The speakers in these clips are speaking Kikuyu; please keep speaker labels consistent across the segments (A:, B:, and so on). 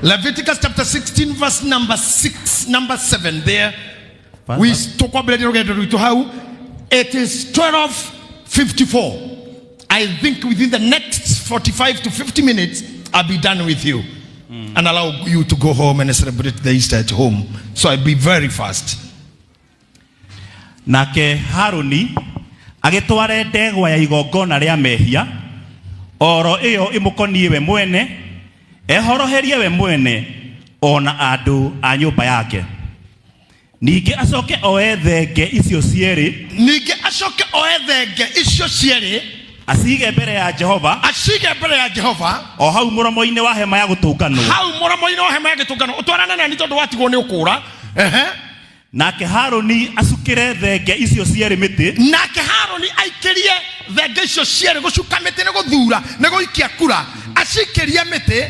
A: Leviticus chapter 16 verse number 6, number 7 there. We tũkwambĩrĩria rũgendo rwitũ hau. It is 12:54. I think within the next 45 to 50 minutes I'll be done with you and allow you to go home and celebrate the Easter at home. So I'll be very fast.
B: Nake Haruni agĩtware ndegwa ya igongona rĩa mehia oro ĩyo ĩmũkoniĩ we mwene, ehoroherie we mwene o na andũ a nyũmba yake. Ningĩ acoke oe thenge icio cierĩ.
A: Ningĩ acoke oe thenge icio cierĩ.
B: Acige mbere ya Jehova.
A: Acige mbere ya Jehova.
B: O hau mũromo-inĩ wa hema ya gũtũnganwo.
A: Hau mũromo-inĩ wa hema ya gĩtũngano. Ũtwarane nani tondũ watigwo nĩ ũkũra. Ehe.
B: Nake Haruni acukĩre thenge icio cierĩ mĩtĩ.
A: Nake Haruni aikĩrie thenge icio cierĩ, gũcuka mĩtĩ nĩ gũthura, nĩ gũikia kura, acikĩrie mĩtĩ.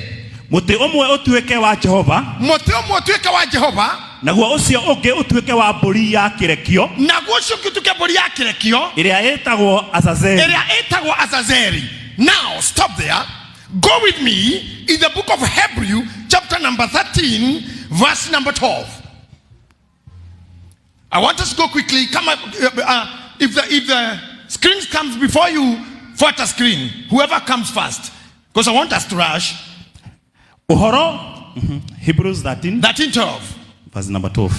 B: Mũtĩ ũmwe ũtuĩke wa Jehova.
A: Mũtĩ ũmwe ũtuĩke wa Jehova.
B: Naguo ũcio ũngĩ ũtuĩke wa mbũri ya kĩrekio.
A: Naguo ũcio ũngĩ ũtuĩke mbũri ya kĩrekio.
B: Ĩrĩa ĩtagwo Azazeli.
A: Ĩrĩa ĩtagwo Azazeli. Now stop there. Go with me in the book of Hebrew chapter number 13 verse number 12. I want us to go quickly. Come up, if the screen comes before you, fuata screen. Whoever comes first. Because I want us to rush.
B: Ũhoro Hebrews 13.
A: 13 12.
B: Verse number 12.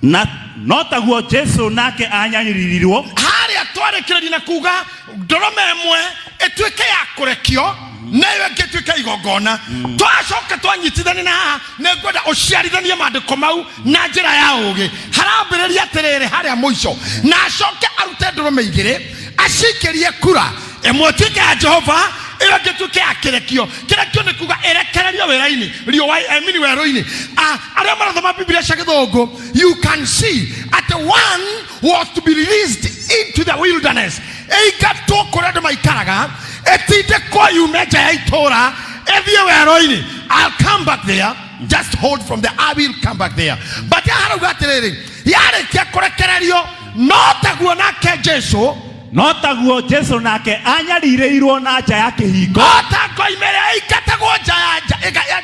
B: Na no taguo Jesu nake anyaririrwo.
A: Harĩa twarĩkĩrĩria na kuga ndũrũme ĩmwe ĩtuĩke ya kũrekio nayo ĩngĩ ĩtuĩke igongona, twacoka twanyitithania na haha. Nĩ ngwenda ũciarithanie maandĩko mau na njĩra ya ũgĩ. Harambĩrĩria atĩrĩrĩ, harĩa mũico, na acoke arute ndũrũme igĩrĩ, acikĩrie kura, ĩmwe ĩtuĩke ya Jehova, ĩyo ĩngĩ ĩtuĩke ya kĩrekio. Kĩrekio nĩ kuga ĩrekererio wĩra-inĩ riũa, I mean werũ-inĩ. Ah, arĩa marathoma Biblia cia Gĩthũngũ, you can see at one was to be released into the wilderness, ĩingatwo kũrĩa andũ maikaraga, ĩtindĩkwo yume nja ya itũũra ĩthiĩ werũ-inĩ. I'll come back there. Just hold from there. I will come back there. But harauga atĩrĩrĩ, yarĩkia kũrekererio, no taguo nake Jesu.
B: No taguo Jesu nake anyarirĩirwo na nja ya kĩhingo.
A: O ta ngoima ĩrĩa ĩingatagwo nja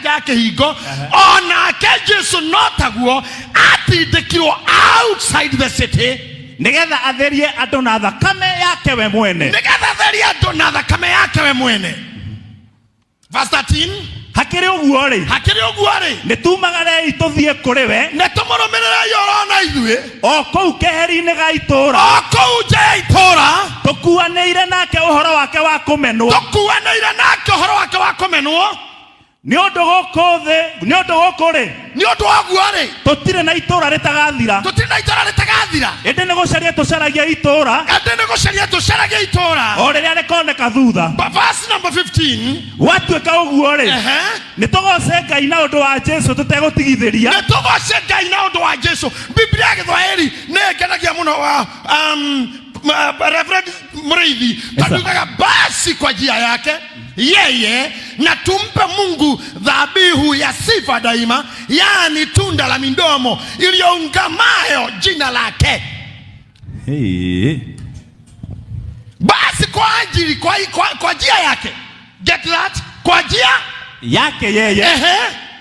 A: ya kĩhingo, o nake Jesu no taguo atindĩkirwo outside the city.
B: Nĩgetha atherie andũ na thakame yake we mwene.
A: Nĩgetha atherie andũ na thakame yake we mwene. Verse 13.
B: Hakĩrĩ ũguo rĩ,
A: Hakĩrĩ ũguo rĩ,
B: nĩ tumagarei tũthiĩ kũrĩ we,
A: nĩ tũmũrũmĩrĩrei orona ithuĩ,
B: o kũu keheri-inĩ ga itũũra,
A: o kũu nja ya itũũra,
B: tũkuanĩire nake ũhoro wake wa kũmenwo.
A: Tũkuanĩire nake ũhoro wake wa kũmenwo.
B: Nĩ ũndũ gũkũ thĩ, nĩ ũndũ gũkũ rĩ,
A: Nĩ ũndũ wa guo rĩ,
B: tũtirĩ na itũũra rĩtagathira,
A: tũtirĩ na itũũra rĩtagathira,
B: ĩndĩ nĩ gũcaria tũcaragia itũũra
A: ĩndĩ nĩ gũcaria tũcaragia itũũra
B: o rĩrĩa rĩkoneka thutha.
A: But verse number 15.
B: Gwatuĩka ũguo rĩ, nĩ tũgoce Ngai na ũndũ wa Jesu tũtegũtigithĩria.
A: Nĩ tũgoce Ngai na ũndũ wa Jesu. Biblia ya Gĩthwaĩri nĩ ĩngenagia mũno wa Reverend Muriithi, tondũ yugaga, basi kwa njia yake yeye na tumpe Mungu dhabihu ya sifa daima, yaani tunda la midomo iliyoungamayo jina lake.
B: Hey.
A: Basi kwa ajili kwa njia yake, get that, kwa njia
B: yake yeye,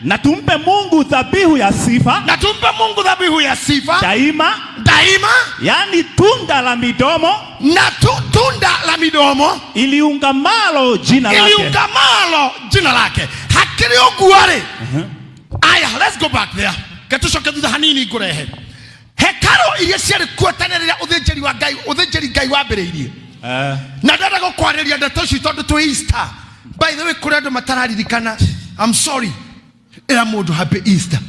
B: na tumpe Mungu dhabihu ya sifa
A: na tumpe Mungu dhabihu ya sifa
B: daima,
A: daima,
B: yaani tunda la midomo
A: na tunda la midomo
B: iliungamalo jina lake.
A: Iliungamalo jina lake. Hakĩrĩ ũguo rĩ, aya, let's go back there. Ketucoke thutha hanini, ngũrehe hekaro iria ciarĩ kuo tene rĩrĩa ũthĩnjĩri wa Ngai, ũthĩnjĩri Ngai wambĩrĩirie. Na ndenda gũkwarĩria ndeto ici tondũ twĩ Easter. By the way, kũrĩ andũ matararirikana, I'm sorry. Ĩra mũndũ happy Easter.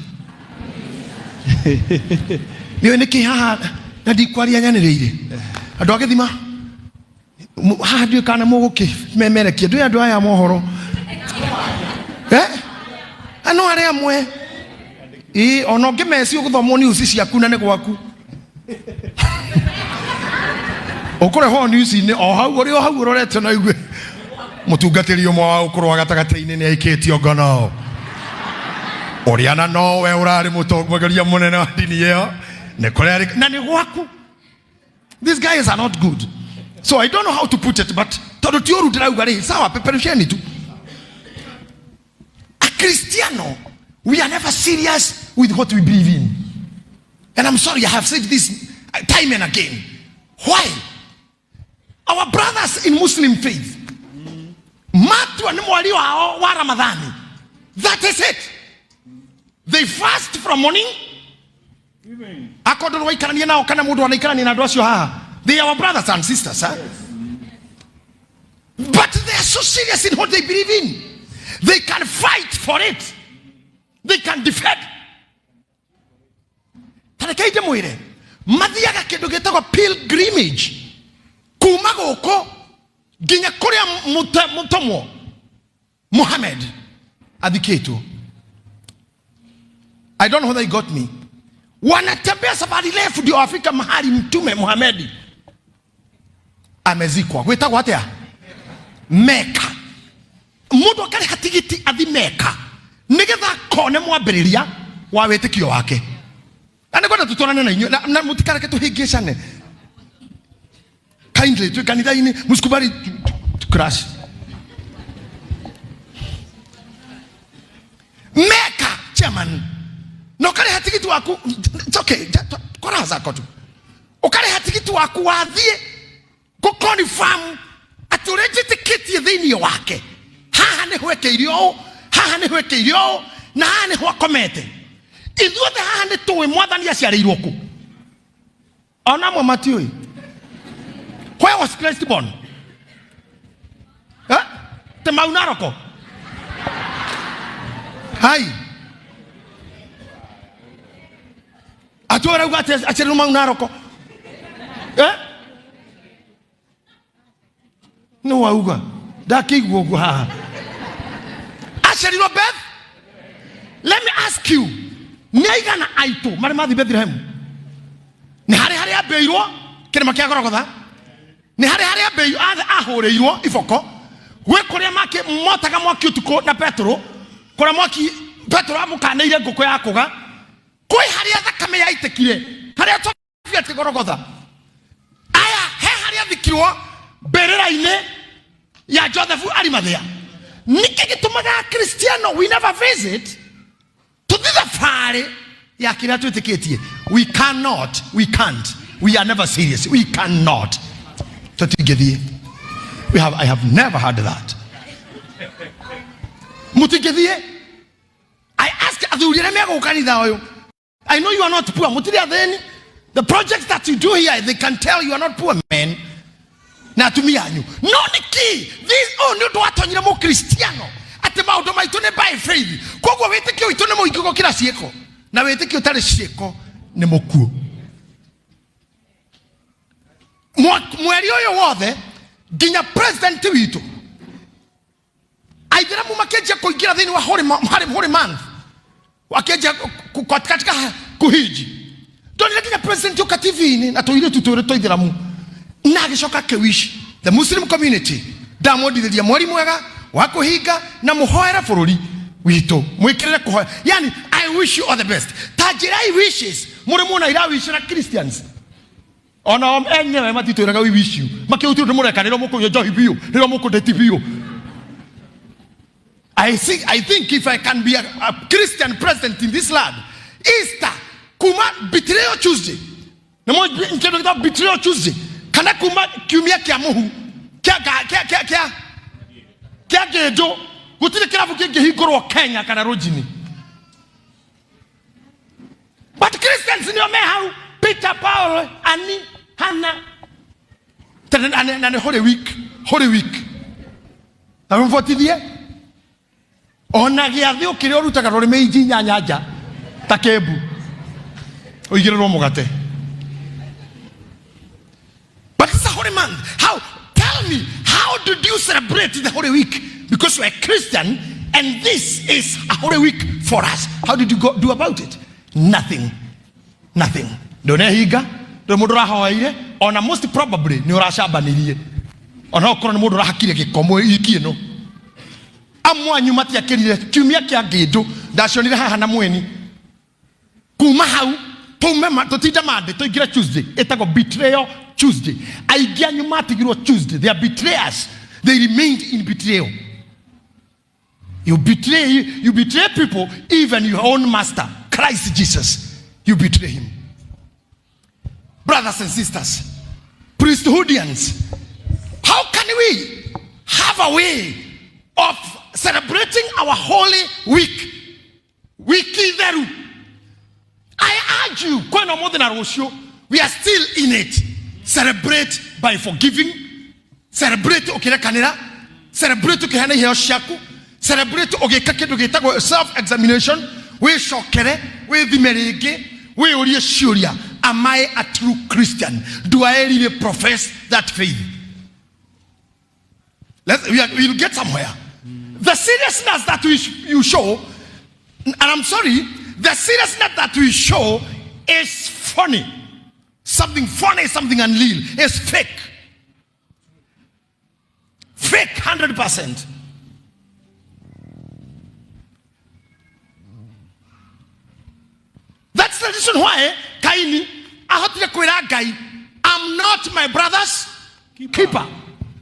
A: Nĩũĩ nĩkĩ haha na ndikwaria nyanĩrĩire? Andũ a gĩthima haha ndiũĩ kana mũgũkĩmemerekia. Ndũĩ andũ aya mohoro, eh? Ano arĩa amwe ĩĩ ona ũngĩmeci ũgũthomwo news ciaku na nĩ gwaku ũkũrehwo news-inĩ o hau ũrĩ o hau ũrorete na igue mũtungatĩri ũmwe wa ũkũrũ wa gatagatĩ-inĩ nĩ aikĩtio ngono, ũrĩa na nowe ũrarĩ mũtongoria mũnene wa ndini ĩyo nĩ kũrerĩ na nĩ gwaku. These guys are not good, so I don't know how to put it, but tondũ ti ũru ndĩrauga rĩ, sawa, peperusheni tu. Akristo. Akristiano, we are never serious with what we believe in. And I'm sorry, I have said this time and again. Why? Our brothers in Muslim faith, matua nĩ mweri wao wa Ramadhani. That is it. They fast from morning. Akorwo ndũrĩ waikarania nao kana mũndũ anaikarania na andũ acio haha. They are our brothers and sisters. Huh? But they are so serious in what they believe in. They can fight for it. They can defend. Tarekei ndĩmwĩre, mathiaga kĩndũ gĩtagwo pilgrimage kuma gũkũ nginya kũrĩa mũtũmwo Muhammad athikĩtwo. I don't know whether you got me. Wanatembea safari refu ndio wafika mahali Mtume Muhammad amezikwa. Gwĩtagwo atĩa? Meka. Mũndũ akarĩha tigiti athi Meka nĩgetha akone mwambĩrĩria wa wĩtĩkio wake. Na nĩngwenda tũtwarane na inyuĩ na mũtikareke tũhĩngĩcane. Kindly twĩ kanitha-inĩ mũsikubali crash. Meka chairman na ũkarĩha tigiti waku. It's okay, kwa raha zako tu ũkarĩha tigiti waku wathiĩ gũkonfirm atĩ ũrĩa njĩtĩkĩtie thĩinĩ wake haha nĩ hwekeirio ũũ, haha nĩ hwekeirio ũũ, na haha nĩho akomete. Ithuothe haha nĩ tũĩ mwathani aciarĩirwo kũ, ona amwe matiũĩ. Where was Christ born? Eh? Te mau Naroko. Hai. Atũ arauga atĩ aciarirwo mau Naroko. Eh? Nĩ wauga ndakĩigua ũguo haha. Aciarirwo Beth. Let me ask you, nĩ aigana aitũ marĩ mathiĩ Bethlehem? Nĩ harĩ harĩa ambĩirwo kĩrĩma kĩa Gorogotha? Nĩ harĩ harĩa ambĩirwo ahũrĩirwo iboko? Gwĩ kũrĩa motaga mwaki ũtukũ na Petero, kũrĩa mwaki Petero amũkanĩire ngũkũ ya kũga. Kwĩ harĩa thakame yaitĩkire, harĩa twabia Gorogotha. Aya, he harĩa thikirwo mbĩrĩra-inĩ ya Joseph Arimathea. Nĩkĩ gĩtũmaga Akristiano we never visit tũthi thabarĩ ya kĩrĩa twĩtĩkĩtie? We cannot, we can't, we are never serious, we cannot. Tũtingĩthiĩ. I have never heard that. Mũtingĩthiĩ. I ask athuri arĩa megũka kanitha ũyũ, I know you are not poor. Mũtirĩ athĩni. The projects that you do here, they can tell you are not poor men. Na atumia anyu. No nĩkĩ? This, oh, nĩ ũndũ watonyire mũkristiano atĩ maũndũ maitũ nĩ by faith. Koguo wĩtĩkio witũ nĩ mũingĩ gũkĩra ciĩko. Na wĩtĩkio ũtarĩ ciĩko nĩ mũkuũ. Mweri ũyũ wothe nginya president witũ aithĩramu makĩanjia kũingĩra thĩinĩ wa holy month, wakĩanjia katika kuhiji. Ndonire nginya president ũka TV-inĩ na tũirĩtu twĩrĩ twa ithĩramu, na agĩcoka akĩwish the Muslim community, ndamwendithĩria mweri mwega wa kũhinga na mũhoere bũrũri witũ, mwĩkĩrĩre kũhoya. Yani I wish you all the best. Ta njĩra i wishes mũrĩ muona irawishĩra Christians, ona o enyewe matitwĩraga we wish you, makĩũtirwo nĩ mũreka nĩrĩo mũkũnyua njohi biũ, nĩrĩo mũkũndĩti biũ. I see, I think if I can be a Christian president in this land, Easter, kuma Betrayal Tuesday, nĩ kĩndũ gĩtagwo Betrayal Tuesday, kana kuma kiumia kĩa mũhu, kĩa ngĩnjũ, gũtirĩ kĩrabu kĩngĩhingũrwo Kenya kana rũnjini. But Christians nĩo me hau, Peter, Paul, Ani, Hannah, na nĩ Holy Week, Holy Week. Na mũbotithie ona gĩathĩ ũkĩrĩa ũrutaga rũrĩmĩ inji inyanya nja ta kĩmbu ũigĩrĩrwo mũgate. But it's a holy month. How? Tell me, how did you celebrate the Holy Week? Because you are a Christian and this is a Holy Week for us. How did you go do about it? Nothing. Nothing. Ndũnehinga, ndũrĩ mũndũ ũrahoeire, ona most probably nĩ ũracambanirie. Ona okorwo nĩ mũndũ ũrahakire gĩko wiki ĩno. Amwe anyu matiakĩrire kiumia kĩa ngĩndũ, ndacionire haha na mweni. Kuma hau tume tutinde Monday tuingire Tuesday, ĩtagwo Betrayal Tuesday. Aingĩ anyu matigirwo Tuesday, they are betrayers, they remained in betrayal. You betray people, even your own master, Christ Jesus. You betray him. Brothers and sisters, priesthoodians, how can we have a way of celebrating our holy week, wiki theru? I urge you, kwena ũmũthĩ na rũciũ, we are still in it. Celebrate by forgiving, celebrate ũkĩrekanĩra, celebrate ũkĩheana iheo ciaku, celebrate ũgĩka kĩndũ gĩtagwo self examination, wĩcokere, wĩthime rĩngĩ, wĩyũrie ciũria: am I a true Christian? Do I really profess that faith? We'll get somewhere. The seriousness that you show, and I'm sorry, the seriousness that we show is funny. Something funny, something unreal. It's fake. Fake, 100%. That's the reason why Kaini ahotire kwĩra Ngai, "I'm not my brother's keeper."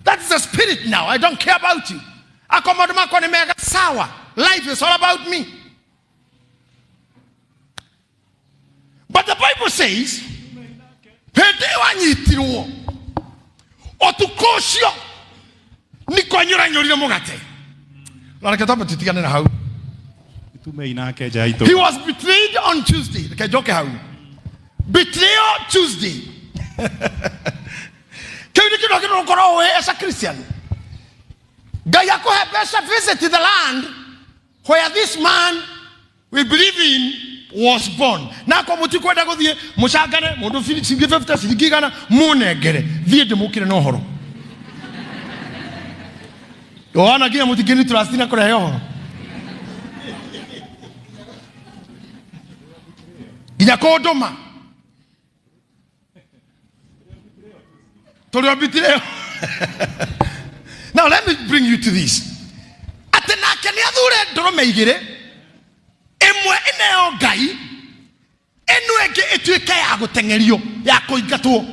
A: That's the spirit now. I don't care about you. Ako maũndũ makwa nĩ mega sawa. Life is all about me. But the Bible says, hĩndĩ ĩyo anyitirwo ũtukũ ũcio nĩ kwanyũranyũrire mũgate. Na reke twambe tũtigane na hau.
B: Tumei nake nja ya
A: He was betrayed on Tuesday. Reke njoke hau. Betrayal Tuesday. Kĩu nĩ kĩndũ kĩndũ gũkorwo wĩ as a Christian. Ngai akũhe mbeca, visit the land where this man we believe in was born. Na ko mũtikwenda gũthiĩ, mũcangane mũndũ ciringi 50, ciringi 100, mũnengere thiĩ ndĩmũkĩre na ũhoro. Wana nginya mũtingĩni trust na kũrehe ũhoro nginya kũndũma tũrĩ o. Now let me bring you to this, atĩ nake nĩ athure ndũrũme igĩrĩ, ĩmwe ĩneo Ngai, ĩno ĩngĩ ĩtuĩke ya gũteng'erio, ya kũingatwo.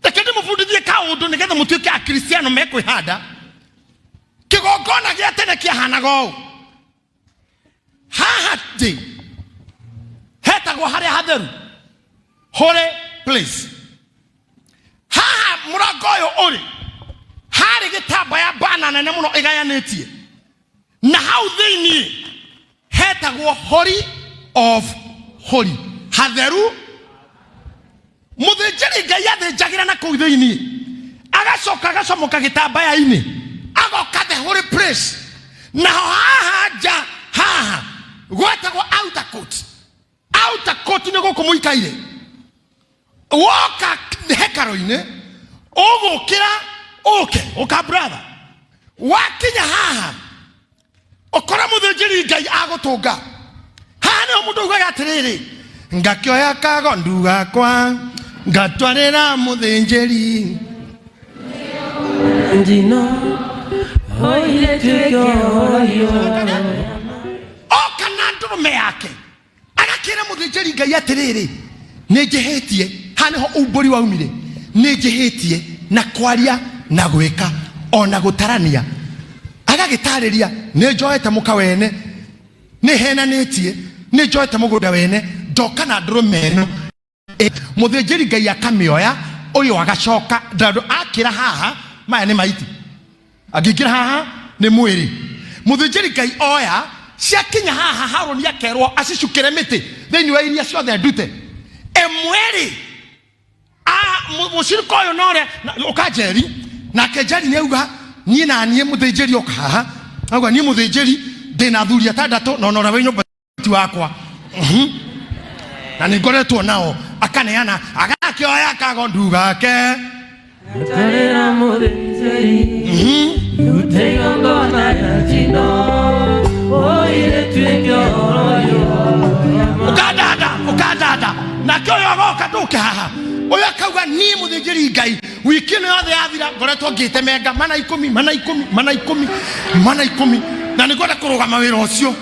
A: Reke ndĩmũbundithie kaũndũ nĩgetha mũtuĩke akristiano mekwĩhanda. Kĩgongona gĩa tene kĩahanaga ũũ. Haha ndĩ hetagwo harĩa hatheru, holy place. Haha mũrango ũyũ ũrĩ harĩ gĩtambaya bana nene mũno ĩgayanĩtie, na hau thĩiniĩ hetagwo Holy of Holy, hatheru. Mũthĩnjĩri Ngai athĩnjagĩra na kũu thĩiniĩ, agacoka agacomoka gĩtambaya-inĩ, agoka the holy place. Naho haha nja haha gwetagwo outer court. Outer court nĩ gũkũ mũikaire. Woka hekarũ-inĩ, ũgũkĩra ũke ũka, brother, wakinya haha ũkora mũthĩnjĩri Ngai agũtũnga. Haha nĩho mũndũ augaga atĩrĩrĩ, ngakĩoya kagondu gakwa ngatwarĩra mũthĩnjĩri.
C: Njino oire tuĩke ũhorohio.
A: Oka na ndũrũme yake, agakĩra mũthĩnjĩri Ngai atĩrĩrĩ, nĩ njĩhĩtie. Haha nĩho umbũri waumire. Nĩ njĩhĩtie na kwaria na gwĩka ona gũtarania. Agagĩtarĩria, nĩ njoete mũka wene, nĩ henanĩtie, nĩ njoete mũgũnda wene, ndoka na ndũrũme ĩno. Mũthĩnjĩri Ngai akamĩoya ũyũ, agacoka ndandũ akĩra haha, maya nĩ maiti, angĩingĩra haha nĩ mwĩrĩ. Mũthĩnjĩri Ngai oya ciakinya haha, Harũni akerwo acicukĩre mĩtĩ thĩinĩ wa iria ciothe ndute. Ĩmwe rĩ, mũcirika ũyũ norĩa ũka njeri nake. Njeri nĩ auga, niĩ na niĩ mũthĩnjĩri ũka haha, auga, niĩ mũthĩnjĩri ndĩna athuri atandatũ na ona ũrĩa wĩ nyũmba ti wakwa. Na nĩ ngoretwo nao. Akaneana, agakĩoya kagondu gake.
C: Ngatwarĩra mũthĩnjĩri, ndute igongona rĩa njino, oire tuĩke ũhorohio.
A: Ũkandanda, ũkandanda. Nake ũyũ agoka, ndũke haha. Ũyũ akauga, niĩ mũthĩnjĩri Ngai, wiki ĩno yothe yathira ngoretwo ngĩtemenga mana 10, mana 10, mana 10, mana 10, na nĩ ngwenda kũrũgama wĩra ũcio,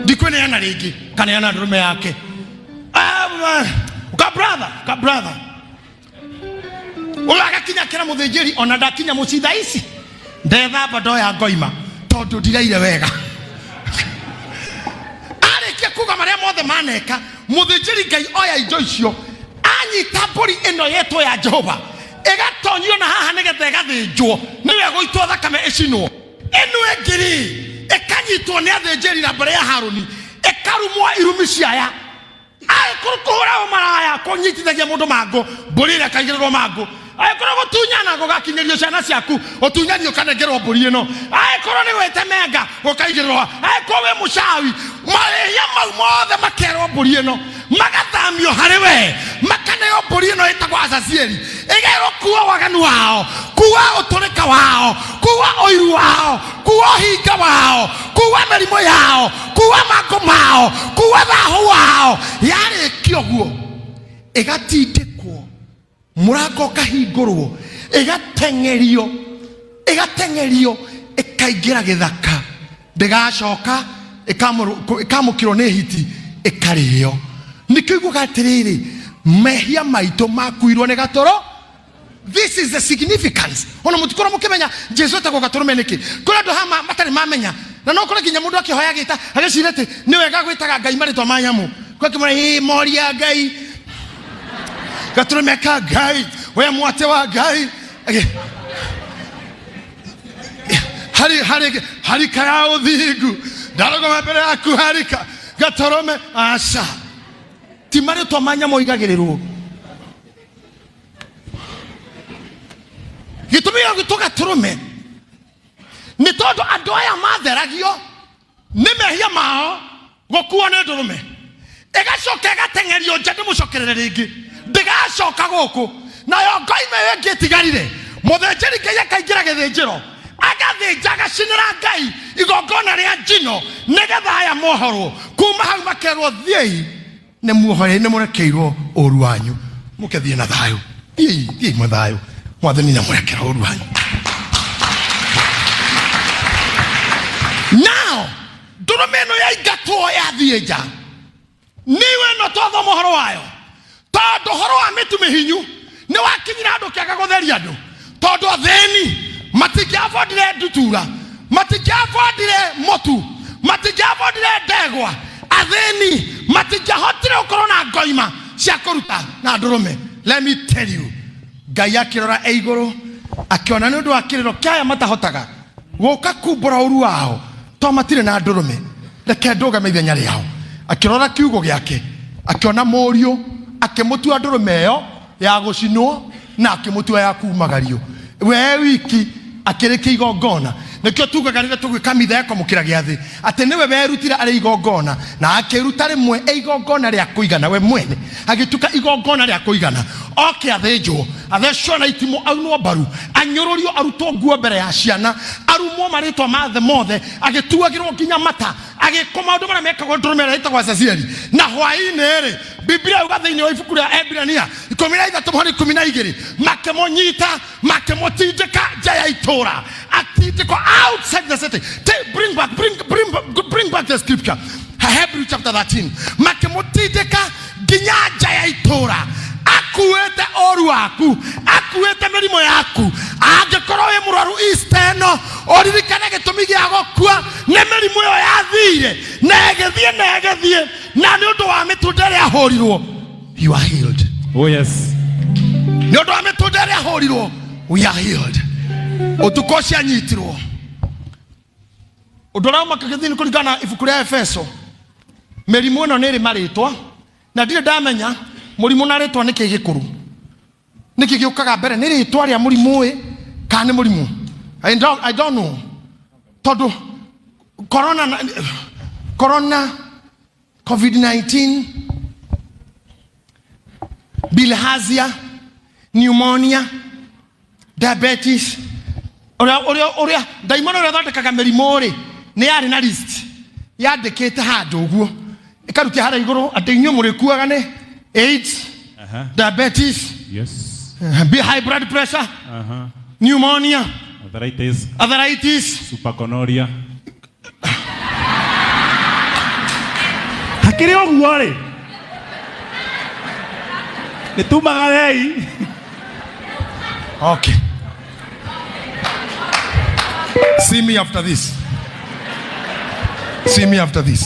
A: ndikwĩneana rĩngĩ. Kaneana ndũrũme yake. Ah, ũka brother, ũka brother. Ũyũ agakinya kĩra mũthĩnjĩri, ona ndakinya mũciĩ thaa ici, ndethamba, ndoya ngoima tondũ ndiraire wega. Marĩa mothe maneka, mũthĩnjĩri Ngai oya indo icio, anyita mbũri ĩno yetwo ya Jehova, ĩgatonyio na haha nĩgetha ĩgathĩnjwo, nĩyo ĩgũitwo thakame ĩcinwo. Ĩno ĩngĩ rĩ, ĩkanyitwo nĩ athĩnjĩri na mbere ya Haruni, ĩkarumwo irumi ciaya. Angĩkorwo kũhũra ũmaraya kũnyitithagia mũndũ mangũ, mbũri ĩrĩa ĩkaigĩrĩrwo mangũ. Angĩkorwo gũtunyana gũgakinyĩrio ciana ciaku, ũtunyani ũkanengerwo mbũri ĩno. Angĩkorwo nĩ gwĩtemenga gũkaigĩrĩrwo, angĩkorwo wĩ mũcawi, marĩhia mau mothe makerwo mbũri ĩno, magathamio harĩ we, makaneo mbũri ĩno ĩtagwo Azazieli, ĩgerwo kuua waganu wao, kuua ũtũrĩka wao, kuua ũiru wao, kuua ũhinga wao, kuua mĩrimũ yao, kuua mangũ mao, kuua thahu wao. Yarĩkia ũguo ĩgatindĩkwo, mũrango ũkahingũrwo, ĩgateng'erio, ĩgateng'erio ĩkaingĩra gĩthaka, ndĩgacoka, ĩkamũkĩrwo nĩ hiti, ĩkarĩo. Nĩkĩo iguaga atĩrĩrĩ, mehia maitũ makuirwo nĩ gatoro. This is the significance. Ona mũtikorwo mũkĩmenya Jesu etagwo gatũrũme nĩkĩ. Kũrĩ andũ haha matarĩ mamenya, na no kũrĩ nginya mũndũ akĩhoya agĩta agĩciria atĩ nĩ wega gwĩtaga Ngai marĩtwa ma nyamũ. Kwa kĩmwĩra, ĩ mori ya Ngai, gatũrũme ka Ngai, we mwate wa Ngai. Hari, hari, harika ya ũthingu, ndarũgama mbere yaku harika gatũrũme. Aca, ti marĩtwa ma nyamũ igagĩrĩrwo. Gĩtũmi gĩa gwĩtwo gatũrũme nĩ tondũ andũ aya matheragio nĩ mehia mao gũkuo nĩ ndũrũme, ĩgacoka ĩgateng'erio nja ndĩmũcokerere rĩngĩ, ndĩgacoka gũkũ. Nayo ngoima ĩyo ĩngĩ ĩtigarire, mũthĩnjĩri Ngai akaingĩra gĩthĩnjĩro, agathĩnja, agacinĩra Ngai igongona rĩa njino, nĩgetha aya mohorwo. Kuma hau makerwo, thiĩi, nĩ muohore, nĩ mũrekeirwo ũru wanyu, mũkethiĩ na thayũ. Thiĩi, thiĩi mwe thayũ, Mwathani nĩ amũrekera ũru wanyu. Nao ndũrũme ĩno yaingatwo yathiĩ nja, niwe ĩno twathoma ũhoro wayo, tondũ ũhoro wa mĩtu mĩhinyu nĩ wakinyire handũ kĩaga gũtheria andũ, tondũ athĩni matingĩabondire ndutura, matingĩabondire mũtu, matingĩabondire ndegwa, athĩni matingĩahotire gũkorwo na ngoima cia kũruta na ndũrũme. Let me tell you, Ngai akĩrora e igũrũ akĩona nĩ ũndũ wa kĩrĩro kĩa aya matahotaga gũka kumbũra ũru wao, to matirĩ na ndũrũme, reke ndũgame ithenya rĩao. Akĩrora kiugo gĩake akĩona mũriũ, akĩmũtua ndũrũme ĩyo ya gũcinwo na akĩmũtua ya kumagario, we wiki akĩrĩkia igongona. Nĩkĩo tugaga rĩrĩa tũgwĩka mitha ya kwamũkĩra gĩathĩ atĩ nĩwe werutire arĩ igongona, na akĩruta rĩmwe e igongona rĩa kũigana, we mwene agĩtuka igongona rĩa kũigana. Oke athĩnjwo, athecwo na itimũ, aunwo mbaru, anyũrũrio, arutwo nguo mbere ya ciana, arumwo marĩtwa ma thĩ mothe, agĩtuagĩrwo nginya mata, agĩkwo maũndũ marĩa mekagwo ndũrũme ĩrĩa ĩtagwo Azazieli. Na hwaĩ-inĩ rĩ, Biblia yuga thĩinĩ wa ibuku rĩa Ebrania 13 mũhari 12, makĩmũnyita, makĩmũtindĩka nja ya itũũra, atindĩkwo outside the city. Take, bring back, bring, bring, bring back the scripture, Hebrew chapter 13. Makĩmũtindĩka nginya nja ya itũũra, akuĩte ũru waku, akuĩte mĩrimũ yaku. Angĩkorwo wĩ mũrwaru Easter ĩno, ũririkane gĩtũmi gĩa gũkua nĩ mĩrimũ ĩyo yathire na ĩgĩthiĩ na ĩgĩthiĩ, na nĩ ũndũ wa mĩtunda ĩrĩa ahũrirwo, you are healed.
B: Oh yes.
A: Nĩ ũndũ wa mĩtunda ĩrĩa ahũrirwo, we are healed. Ũtukũ ũcio anyitirwo, ũndũ ũrĩa ũmakaga thĩinĩ kũringana na ibuku rĩa Efeso, mĩrimũ ĩno nĩ ĩrĩ marĩtwa, na ndirĩ ndamenya mũrimũ na rĩtwa nĩkĩ gĩkũrũ, nĩkĩ gĩũkaga mbere, nĩ rĩtwa rĩa mũrimũ ĩ kana nĩ mũrimũ? I don't know, tondũ corona na, corona, COVID-19, bilharzia, pneumonia, diabetes, ũrĩa ũrĩa ũrĩa ndaimono ũrĩa ũthondekaga mĩrimũ rĩ, nĩ yarĩ na list yandĩkĩte handũ ũguo, ĩkarutia harĩa igũrũ atĩ inyuĩ mũrĩkuaga nĩ AIDS, diabetes,
B: Yes.
A: High blood pressure, pneumonia,
B: Arthritis,
A: arthritis,
B: supergonorrhea. Hakĩrĩ ũguo rĩ, nĩ tumagarei.
A: Okay. See me after this. See me after this.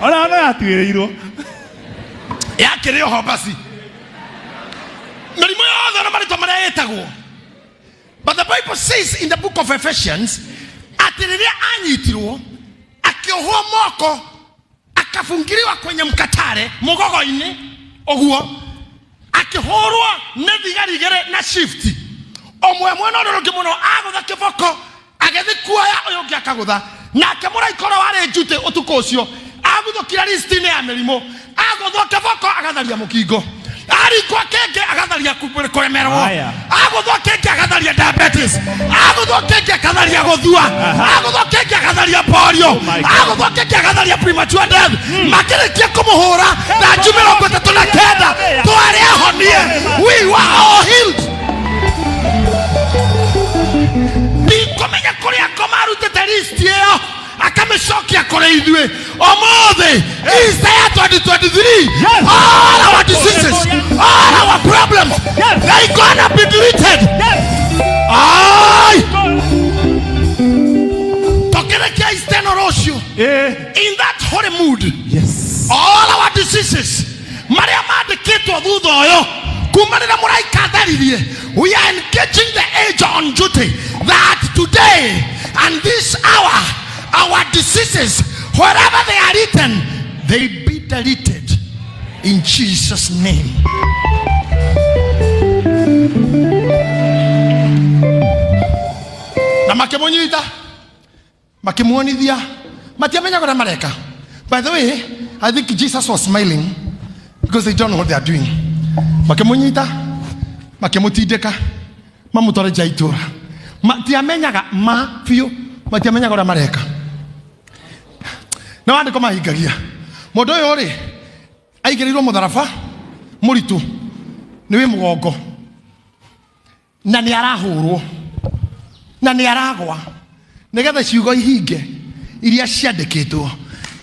B: Ona no yatuĩrĩirwo.
A: Yakĩrĩ oho basi mĩrimũ yothe na marĩtwa marĩa ĩtagwo. But the Bible says in the book of Ephesians atĩ rĩrĩa anyitirwo akĩohwo moko akabungiriwa kwenye mkatare mũgogo-inĩ ũguo akĩhũrwo nĩ thigari igĩrĩ na shift ũmwe mwena ũrĩa ũngĩ mũno agũtha kĩboko agĩthiĩ kuoya ũyũ ũngĩ akagũtha nake mũraika ũrĩa warĩ njutĩ ũtukũ ũcio aguthũkire listi-inĩ ya mĩrimũ agũthwo kĩboko agatharia mũkingo arikwo kĩngĩ agatharia kũremerwo.
B: Haya.
A: Agũthwo kĩngĩ agatharia diabetes, agũthwo kĩngĩ akatharia gũthua, agũthwo kĩngĩ agatharia polio.
B: Oh my God.
A: Agũthwo kĩngĩ agatharia premature death. Makĩrĩkia kũmũhũra thanju 39 twarĩ ahonie. We were all healed. Ndikũmenya kũrĩa ngoma arutĩte list ĩyo akamĩcokia kũrĩ ithuĩ ũmũthĩ Easter ya 2023.
B: Yes.
A: All our diseases, all our problems, they gonna be deleted. Ai, tũkĩrĩkia Easter ĩno rũciũ in that holy mood, all our diseases marĩa mandĩkĩtwo thutha ũyũ kuma rĩrĩa mũraika atharirie, we are engaging the angel on duty that today and this hour our diseases, wherever they are written, they be deleted in Jesus' name. Na makĩmũnyita makĩmuonithia matiamenyaga ũrĩa mareka. By the way, I think Jesus was smiling because they don't know what they are doing. Makĩmũnyita makĩmũtindĩka mamũtware nja ya itũũra. Matiamenyaga ma biũ, matiamenyaga ũrĩa mareka na wandĩko mahingagia. Mũndũ ũyũ rĩ aigĩrĩirwo mũtharaba mũritũ nĩ wĩ mũgongo na nĩ arahũrwo na nĩ aragwa nĩgetha ciugo ihinge iria ciandĩkĩtwo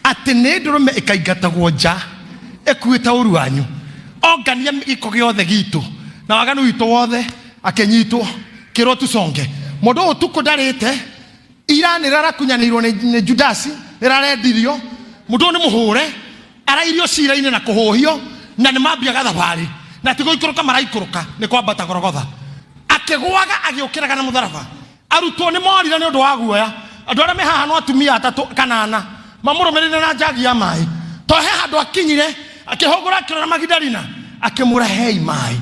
A: atĩ nĩ ndũrũme ĩkaingatagwo nja ĩkuĩte ũru wanyu ongania gĩko gĩothe gitũ na waganu witũ wothe akĩnyitwo kĩrwo tuconge. Mũndũ ũyũ ũtukũ ndarĩte ira nĩ rarakunyanĩirwo nĩ Judasi nĩ rarendirio. Mũndũ ũyũ nĩ mũhũre arairio cira-inĩ na kũhũhio na nĩ mambiaga thabarĩ na ti gũikũrũka maraikũrũka nĩ kwambata Gorogotha akĩgũaga agĩũkĩraga na mũtharaba. Arutwo nĩ morire nĩ ũndũ wa guoya. Andũ arĩa me haha no atumia atatũ kana ana mamũrũmĩrĩire na njagi ya maĩ to he handũ akinyire akĩhũgũra akĩrora Magidalina akĩmũra hei maĩ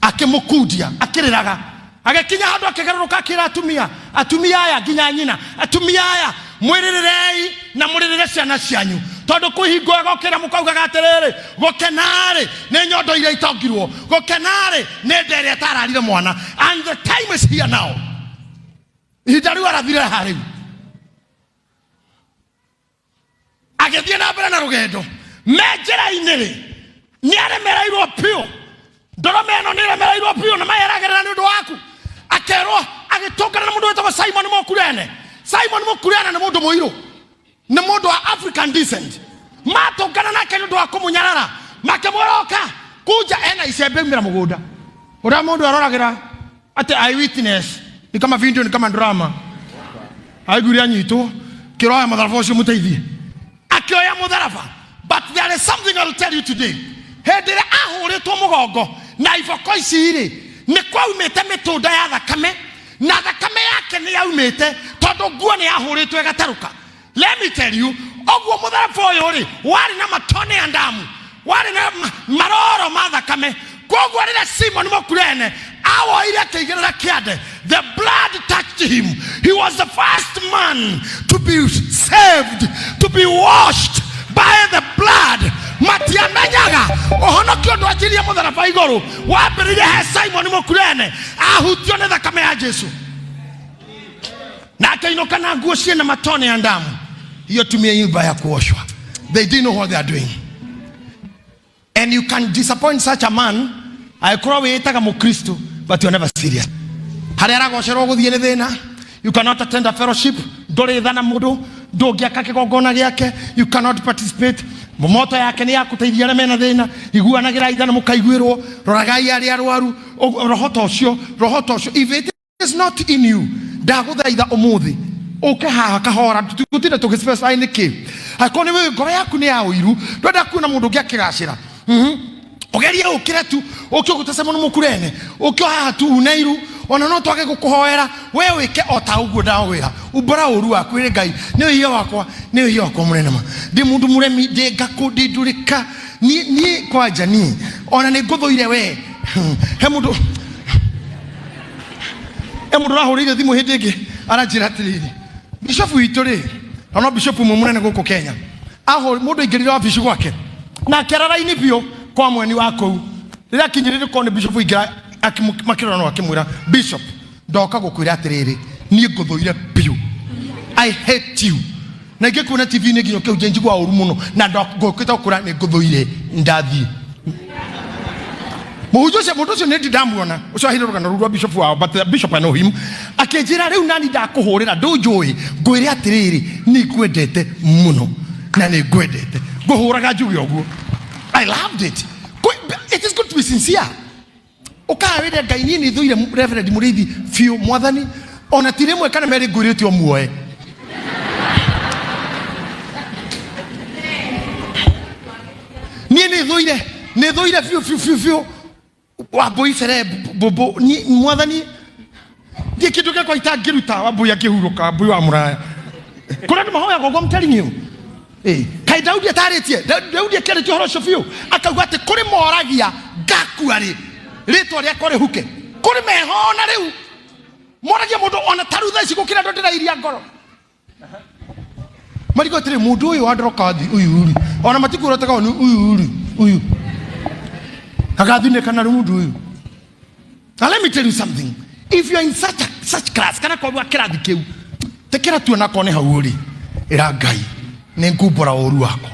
A: akĩmũkundia akĩrĩraga agĩkinya handũ akĩgarũrũka akĩra atumia, atumia aya nginya nyina, atumia aya mwĩrĩrĩrei na mũrĩrĩre ciana cianyu tondũ kwĩ hingo ĩgokĩra mũkaugaga atĩrĩrĩ gũkenarĩ nĩ nyondo iria itongirwo, gũkenarĩ nĩ nda ĩrĩa ĩtararire mwana. And the time is here now. Ihinda rĩu arathire haha rĩu agĩthiĩ na mbere na rũgendo me njĩra-inĩ rĩ nĩ aremereirwo biũ. Ndũrũme ĩno nĩ ĩremereirwo biũ na mayeragerera nĩ ũndũ waku. Akerwo agĩtũngana na mũndũ wĩtagwo Simon Mũkurene. Simon Mũkurene nĩ mũndũ mũirũ, nĩ mũndũ wa African descent. Matũngana nake nĩ ũndũ wa kũmũnyarara makĩmwĩra oka kunja ena icembe umĩra mũgũnda ũrĩa mũndũ aroragĩra atĩ eye witness ni kama video ni kama drama aiguire anyitwo kĩroya mũtharaba ũcio mũteithie akĩoya mũtharaba. But there is something I'll tell you today. Hĩndĩ ĩrĩa ahũrĩtwo mũgongo na iboko ici rĩ nĩ kwaumĩte mĩtũnda ya thakame na thakame yake nĩ yaumĩte tondũ nguo nĩ yahũrĩtwo ĩgatarũka. Let me tell you, ũguo mũtharaba ũyũ rĩ warĩ na matone ya ndamu, warĩ na maroro ma thakame. Koguo rĩrĩa Simon Mũkurene awoire akĩigĩrĩra kĩande, the blood touched him. He was the first man to be saved, to be washed by the blood. Matiamenyaga ũhonokio ndwanjirie mũtharaba igũrũ, wambĩrĩirie he Simon Mũkurene ahutio nĩ thakame ya Jesu na akĩinũka na nguo ciĩna matone ya ndamu. Hiyo tumia nyumba ya kuoshwa. They didn't know what they are doing. And you can disappoint such a man angĩkorwo wĩĩtaga mũkristo but you're never serious. Harĩa aragocerwo gũthiĩ nĩ thĩna. You cannot attend a fellowship, ndũrĩ tha na mũndũ, ndũngĩaka kĩgongona gĩake, you cannot participate. Moto yake nĩ ya kũteithia arĩa mena thĩna, iguanagĩra itha na mũkaiguĩrwo, roragai arĩa arwaru. Roho ta ũcio, roho ta ũcio, if it is not in you, ndagũthaitha ũmũthĩ Ũke haha kahora, tũtigũtinda tũgĩspecify nĩkĩ. Angĩkorwo nĩ wĩ ngoro yaku nĩ ya ũiru, ndwenda kuona mũndũ ũngĩ akĩgacĩra. Ũgerie ũkĩre tu, ũke ũgũtece mũno mũkurene, ũke haha tu une iru, ona no twage gũkũhoera, we wĩke o ta ũguo ndagwĩra. Umbũra ũru waku ĩrĩ Ngai, nĩ wĩhia wakwa, nĩ wĩhia wakwa mũnene ma. Ndĩ mũndũ mũremi, ndĩ ngakũ, ndĩ ndũrĩka. Niĩ, niĩ kwanja niĩ, ona nĩ ngũthũire we. He mũndũ, he mũndũ ũrahũrĩire thimũ hĩndĩ ĩngĩ, aranjĩra atĩrĩrĩ, bishofu witũ rĩ, na no bishofu ũmwe mũnene gũkũ Kenya, mũndũ aingĩrire wabici gwake, na akĩara raini biũ kwa mweni wa kũu. Rĩrĩa akinyire korwo nĩ bishofu aingĩra, makĩrora no akĩmwĩra, Bishop, ndoka gũkwĩra atĩrĩrĩ, niĩ ngũthũire biũ. I hate you. Na ingĩkuona T V-inĩ nginya ũkĩhunjia njiguaga ũru mũno, na ngũkĩte gũkwĩra nĩ ngũthũire, ndathiĩ. Mũhunjia ũcio, mũndũ ũcio nĩ ndi ndamuona, ũcio aheire rũgano rũu rwa bishop wao, but the bishop I know him, akĩnjĩra rĩu nani ndakũhũrĩra, ndũnjũĩ, ngwĩre atĩrĩrĩ, nĩ ngwendete mũno, na nĩ ngwendete. Ngũhũraga njuge ũguo. I loved it. It is good to be sincere. Ũkaga wĩre Ngai, niĩ nĩ thũire Reverend Mũrĩithi biũ, mwathani, ona ti rĩmwe kana merĩ ngwĩrĩte ũmuoe. Niĩ nĩ thũire, nĩ thũire biũ, biũ, biũ, biũ. Wambũi cere, mbũmbũ, niĩ, mwathani, ndiĩ kĩndũ gĩakwa itangĩruta, Wambũi akĩhurũka, Wambũi wa mũraya. Kũrĩa andũ mahoyaga ũguo, I'm telling you. Kaĩ Daudi atarĩtie? Daudi akĩarĩtie ũhoro ũcio biũ, akauga atĩ kũrĩ moragia ngakua rĩ, rĩtwa rĩakwa rĩhuke. Kũrĩ mehona rĩu moragia mũndũ ona ta rĩu thaa ici gũkĩra andũ ndĩrairia ngoro. Marigwo atĩrĩ, mũndũ ũyũ wa ndorokathi ũyũ rĩ, ona matikurotaga nĩ ũyũ rĩ, ũyũ agathinĩkana rĩ mũndũ ũyũ. Now let me tell you something. If you are in such class, kana kwa kĩrathi kĩu, tekera tu ona kone hau ũrĩ, ĩra Ngai, nĩ ngumbũra ũru wakwa.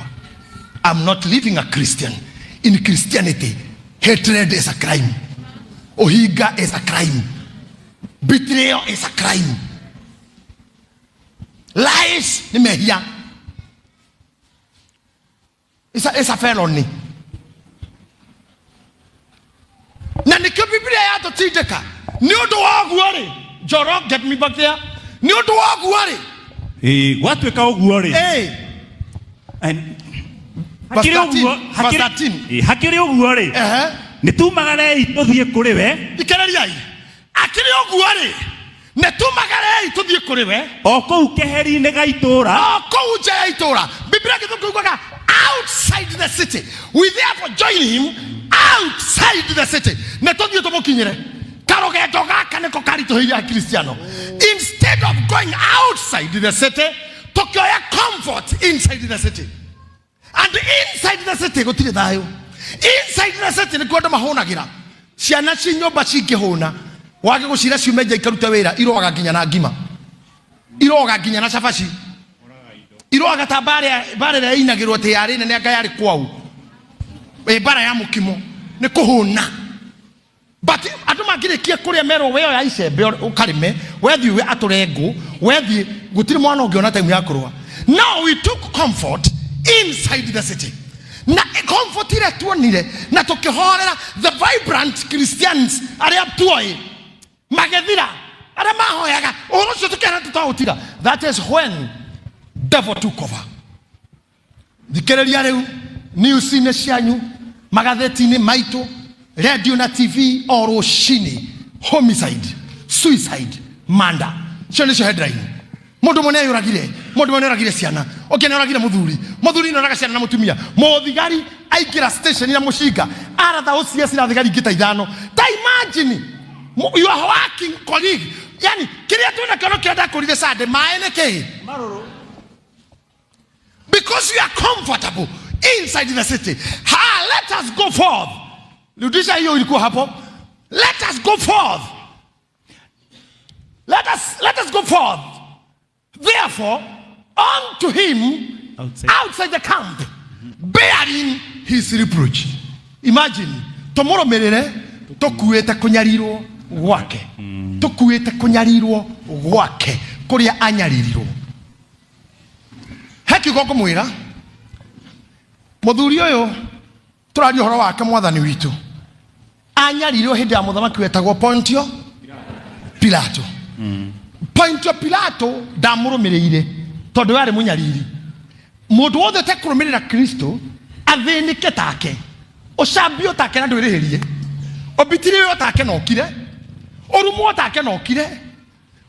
A: I'm not living a Christian. In Christianity, hatred is a crime. Ũhinga is a crime. Betrayal is a crime. Lies nĩ mehia. It's a felony. Na nĩkĩo Biblia yatũtindĩka. Nĩ ũndũ wa ũguo rĩ, Njoro, get me back there. Nĩ ũndũ wa ũguo rĩ.
B: Gwatuĩka ũguo rĩ. And
A: Verse
B: hakĩrĩ
A: 13,
B: ũguo,
A: verse
B: hakĩrĩ
A: 13.
B: Hakĩrĩ ũguo rĩ. Nĩ tumagarei tũthiĩ kũrĩ we.
A: Thikĩrĩriai. Akĩrĩ ũguo rĩ, nĩ tumagarei tũthiĩ kũrĩ we.
B: O kũu keheri-inĩ ga itũũra.
A: O kũu nja ya itũũra. Biblia gĩthũngũ yugaga outside the city. We therefore join him outside the city. Nĩ tũthiĩ tũmũkinyĩre. Karũgendo gaka nĩko karitũhĩire Akristiano. Instead of going outside the city, tũkĩoya comfort inside the city. And inside the city gũtirĩ thayũ. Inside the city nĩkuo andũ mahũnagĩra. Ciana ci nyũmba cingĩhũna, wage gũcira ciume nja ikarute wĩra, iroaga nginya na ngima. Iroaga nginya na cabaci. Iroaga ta mbara ĩrĩa ĩinagĩrwo atĩ yarĩ nene anga yarĩ kwau. Ĩ mbara ya mũkimo nĩ kũhũna. But andũ mangĩrĩkia kũrĩa merwo we oya icembe ũkarĩme, wethiĩ we atũre ngũ, wethiĩ gũtirĩ mwana ũngĩona time ya kũrũa. Now we took comfort inside the city. Na comfort ĩrĩa tuonire na tũkĩhorera the vibrant Christians arĩa tuoĩ magĩthira, arĩa mahoyaga ũhoro ũcio tũkĩhana tũtaũtira. That is when devil took over. Thikĩrĩria rĩu news-inĩ cianyu, magathĩti-inĩ maitũ, radio na TV o rũcinĩ, homicide, suicide, murder. Cio nĩcio headline. Mũndũ ũmwe nĩeyũragire, mũndũ ũmwe nĩoragire ciana, ũngĩ nĩoragire mũthuri, mũthuri nĩoraga ciana na mũtumia. Mũthigari aingĩra station ya mũcinga, aratha OCS na thigari ingĩ ta ithano. Ta imagine, you are working colleague. Yani, kĩrĩa twĩna kĩo no kĩrĩa ndakũrire Sunday, maĩ nĩ kĩĩ? Because you are comfortable inside the city. Ha, let us go forth. Rudisha hiyo ilikuwa hapo. Let us go forth. Let us go forth. Therefore, unto him
B: outside,
A: outside the camp, bearing his reproach. Imagine, tumurumirire tukuite kunyarirwo gwake. Tukuite kunyarirwo gwake kuria anyaririrwo. He kiugo ngũmwĩra, mũthuri ũyũ tũraria ũhoro wake mwathani witũ anyarirwo hĩndĩ ya mũthamaki wetagwo Pontio Pilato. Pontio Pilato ndamũrũmĩrĩire tondũ we arĩ mũnyariri. Mũndũ wothe ũtekũrũmĩrĩra Kristo athĩnĩke take, ũcambio take na ndwĩrĩhĩrie, ũbitirĩo take na ũkire, ũrumwo take na ũkire,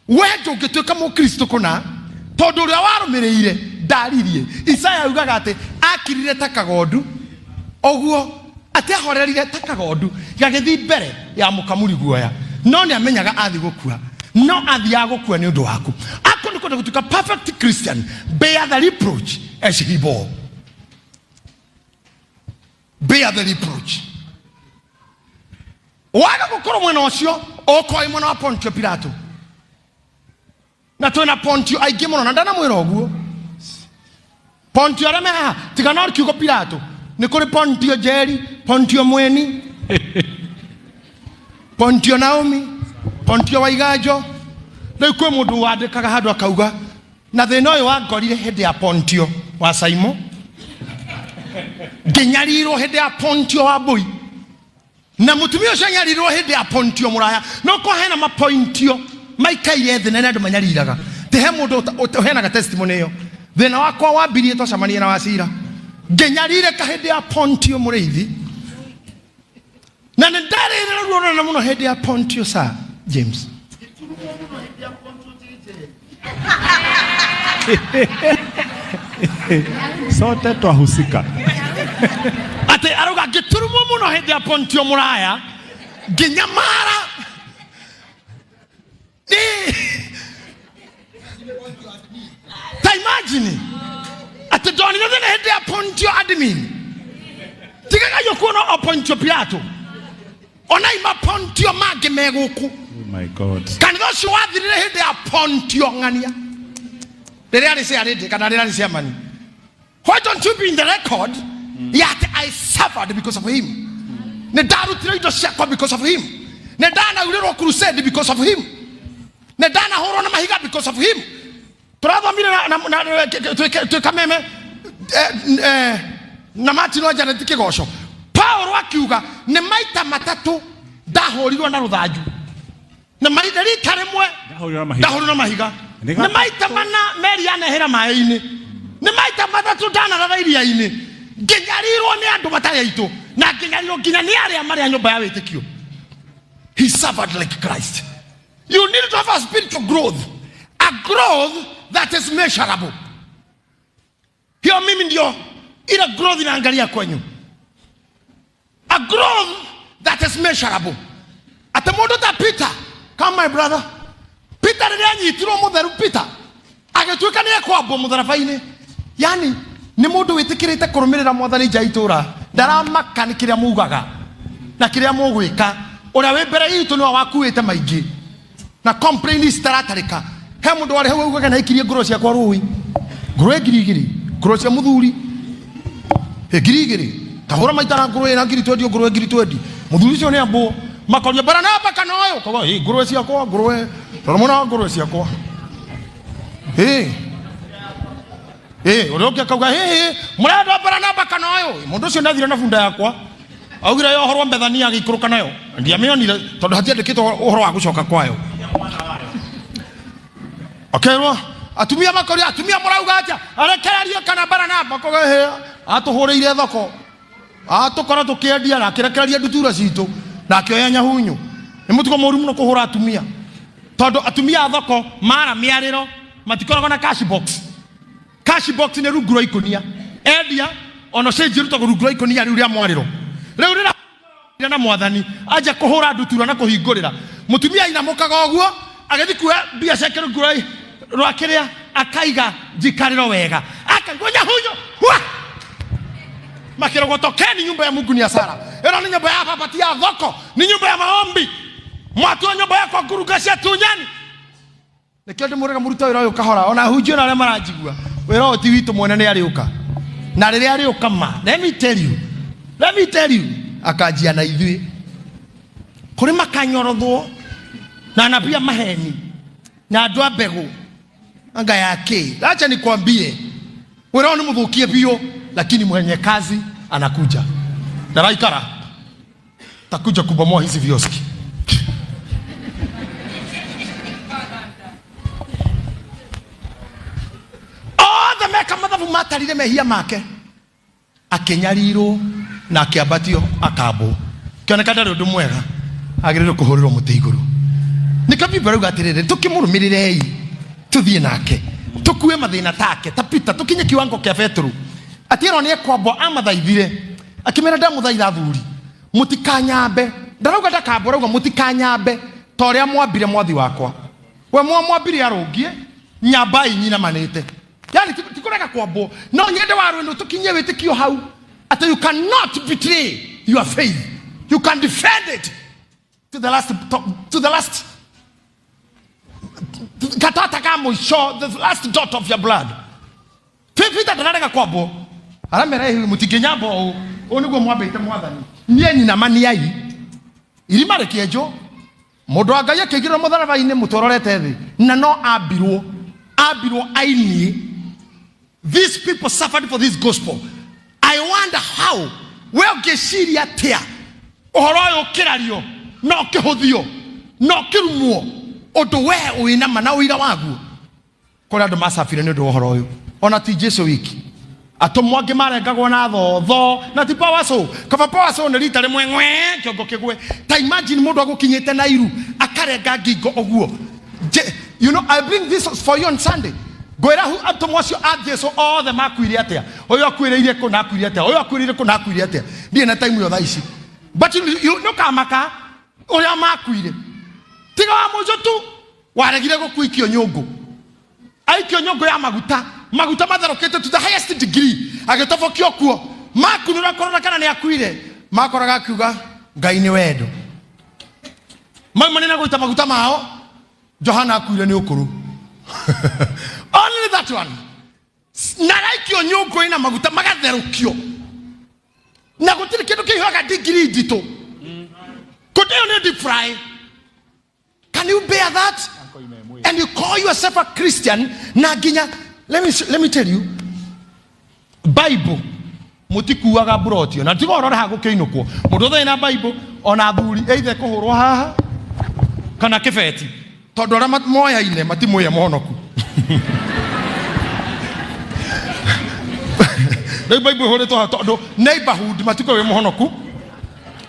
A: we ndũngĩtuĩka mũkristo kũna tondũ ũrĩa warũmĩrĩire ndaririe. Isaya augaga atĩ akirire ta kagondu ũguo, atĩ ahorerire ta kagondu gagĩthiĩ mbere ya mũkamuri guoya, no nĩ amenyaga athiĩ gũkua, no athiaga gũkua nĩ ũndũ waku. Akorwo nĩ kwenda gũtuĩka perfect Christian, bear the reproach as he bore. Bear the reproach. Waga gũkorwo mwena ũcio, ũkorwo wĩ mwena wa Pontio Pilato. Na twĩna Pontio aingĩ mũno, na ndanamwĩra ũguo. Pontio arĩa me haha, tiga no kiugo Pilato, nĩ kũrĩ Pontio Njeri, Pontio Mweni, Pontio Naomi, Pontio Waiganjo. Rĩu kwĩ mũndũ wandĩkaga handũ akauga na thĩna ũyũ wangorire hĩndĩ ya Pontio wa Saimo, ngĩnyarirwo hĩndĩ ya Pontio wa Mbui, na mũtumia ũcio anyarirwo hĩndĩ ya Pontio mũraya. No kwa hena mapointio maikaire thĩ na nĩ andũ manyariraga, ti he mũndũ ũheanaga testimony ĩyo. Thĩna wakwa wambirie twacemania na Wacira, ngĩnyarirĩka hĩndĩ ya Pontio mũrĩithi, na nĩ ndarĩrĩra ruo rũnene mũno hĩndĩ ya Pontio Sir James.
B: Sote twahusika.
A: Atĩ arauga ngĩturumwo mũno hĩndĩ ya Pontio mũraya, ngĩnyamara. Ta imagine atĩ ndonire thĩna hĩndĩ ya Pontio admin. Tigagai kuona o Pontio Pilato, ona ima Pontio mangĩ me gũkũ.
B: Oh my God.
A: Kanitha ũcio wathirire hĩndĩ ya Pontio ng'ania rĩrĩa arĩ ciarĩndĩ kana rĩrĩa arĩ ciamani. Why don't you be in the record yet I suffered because of him? Nĩ ndarutire indo ciakwa because of him. Nĩ ndanaurĩrwo crusade because of him. Nĩ ndanahũrwo na mahiga because of him. Tũrathomire na twĩ kameme na Martin wa Janet Kĩgoco. Paulo akiuga nĩ maita matatũ ndahũrirwo na rũthanju, na maita rita rĩmwe
B: Ndahũrirwo na mahiga.
A: ndahũrirwo na mahiga,
B: Nĩ
A: nĩ maita mana meri yanehera maĩ-inĩ, nĩ maita matatũ ndanarara iria-inĩ, ngĩnyarirwo nĩ andũ matarĩ aitũ, na ngĩnyarirwo nginya nĩ arĩa marĩ a nyũmba ya wĩtĩkio. He suffered like Christ. You need to have a spiritual growth, a growth that is measurable. Hiyo mimi ndio ile growth inaangalia kwenyu, a growth that is measurable. Ate mũndũ ta Peter, come my brother Peter, rĩrĩa anyitirwo mũtheru Peter agĩtuĩka nĩ ekwambwo mũtharaba-inĩ, yani nĩ mũndũ wĩtĩkĩrĩte kũrũmĩrĩra mwathani nja itũra, ndaramaka nĩ kĩrĩa mugaga na kĩrĩa mũgwĩka. Ũrĩa wĩ mbere itũ nĩwe wakuĩte maingĩ na complain citaratarĩka. He mũndũ warĩ hau augaga na ikirie ngũrũ ciakwa rũĩ, ngũrũ 2,000, ngũrũ cia mũthuri 2,000, tahũra maita na ngũrũ ĩna ngiri twendi, ngũrũ ngiri twendi, mũthuri ũcio nĩ ambwo. Makoria Baranaba kana ũyũ, koguo ĩ ngũrũ ciakwa, ngũrũ rora mũno ngũrũ ciakwa. Ĩ ĩ ũrĩa ũngĩ akauga ĩ mũrenda Baranaba kana ũyũ, mũndũ ũcio ndathire na bunda yakwa, augire yohorwo Bethania agĩikũrũka nayo, ndiamĩonire tondũ hatiandĩkĩtwo ũhoro wa gũcoka kwayo. Akerwo atumia makoria atumia mũrauga atĩa, arekererio kana Baranaba? Koguo ĩ atũhũrĩire thoko, atũkora tũkĩendia na akĩrekereria ndutura citũ na akĩoya nyahunyu. Nĩ mũtugo mũru mũno kũhũra atumia, tondũ atumia a thoko mara mĩarĩro matikoragwo na cash box. Cash box nĩ rungu rwa ikũnia, endia ona cenji rutagwo rungu rwa ikũnia rĩu rĩa mwarĩro rĩu rĩra na mwathani anja kũhũra ndutura na kũhingũrĩra mũtumia ainamũkaga ũguo agĩthiĩ kuoya mbia ciake rungu rwa kĩrĩa akaiga njikarĩro wega, akaigua nyahunyu hua makĩrogotokeni. Nyumba ya Mungu ni hasara, ĩno nĩ nyũmba ya baba, ti ya thoko, ni nyumba ya maombi. Mwatua nyũmba yakwa ngurunga cia tunyani. Nĩkĩo ndĩmũraga mũrute wĩra ũyũ kahora, ona hunjio na arĩa maranjigua, wĩra ũyũ ti witũ mwene, nĩ arĩũka, na rĩrĩa arĩũka ma, let me tell you, let me tell you, akanjia na ithuĩ kũrĩ makanyorothwo na anabii a maheni na andũ a mbegũ anga yake. Acha nikwambie, wĩra ũyũ nĩ mũthũkie biũ, lakini mwenye kazi anakuja. Ndaraikara, takuja kubomoa hizi vioski. Mathabu matarire mehia make, akĩnyarirwo na akĩambatio akambwo. Kĩoneka ndarĩ ũndũ mwega, agĩrĩirwo kũhũrĩrwo mũtĩ igũrũ. Nĩkĩo Bible ĩrauga atĩrĩrĩ, tũkĩmũrũmĩrĩrei tũthiĩ nake, tũkue mathĩna take ta Peter, tũkinye kiwango kĩa Petero. Atĩ erwo nĩ ekwambwo, amathaithire akĩmera, ndamũthaitha athuri, mũtikanyambe. Ndarauga ndakambwo, arauga mũtikanyambe ta ũrĩa mwambire mwathi wakwa. We mwamwambire arũngie, nyambai nyinamanĩte. Yani ti kũrega kwambwo, no nyende wa rwĩndũ tũkinyie wĩtĩkio hau atĩ you cannot betray your faith, you can defend it to the last, to the last katata ka mũico, the last dot of your blood. Peter ndararega kwambwo, aramera ĩhĩ mũtingĩnyamba ũũ, ũũ nĩguo mwambĩte mwathani, niĩ nyinamaniai irima rĩkĩenjwo. Mũndũ wa Ngai akĩigĩrĩrwo mũtharaba-inĩ mũtwe ũrorete thĩ, na no ambirwo, ambirwo ainie. These people suffered for this gospel. I wonder how we ũngĩciria atĩa ũhoro ũyũ ũkĩrario na ũkĩhũthio na ũkĩrumwo, ũndũ we wĩna ma na ũira waguo. Kũrĩ andũ macabire nĩ ũndũ wa ũhoro ũyũ, ona ti Jesu wiki, atũmwo angĩ marengagwo na thotho na ti power saw. Kaba power saw nĩ rita rĩmwe ng'we kĩongo kĩgwe. Ta imagine mũndũ agũkinyĩte na iru akarenga ngingo ũguo. You know, I bring this for you on Sunday. Ngwĩra hu atũmwo acio a Jesu othe makuire atĩa, ũyũ akuĩrĩire kũ na akuire atĩa, ũyũ akuĩrĩire kũ na akuire atĩa. Ndirĩ na time ĩyo thaa ici, but nĩũkamaka ũrĩa makuire. Tiga wa mũico tu waregire gũkuikio nyũngũ, aikio nyũngũ ya maguta, maguta matherũkĩte to the highest degree, agĩtobokio kuo, makunũra kũrora kana nĩ akuire, makoraga akiuga Ngai nĩ wendo. Maumani na gũita maguta mao, Johana akuire nĩ ũkũrũ. Only that one. Na araikio nyũngũ ĩna maguta magatherũkio, na gũtirĩ kĩndũ kĩhiũhaga degree nditũ. Kũndũ ĩyo nĩ deep fry. Can you bear that? And you call yourself a Christian? Na nginya, let me tell you, Bible mutikuaga mburotio na tiga ũrore ha gũkĩinũkwo mũndũ ũtarĩ na Bible, ona athuri either kũhũrwo haha kana kĩbeti, tondũ arĩa moyaine matimwĩe mũhonoku. Rĩu Bible ĩhũrĩtwo haha tondũ neighborhood matikũĩ wĩ mũhonoku,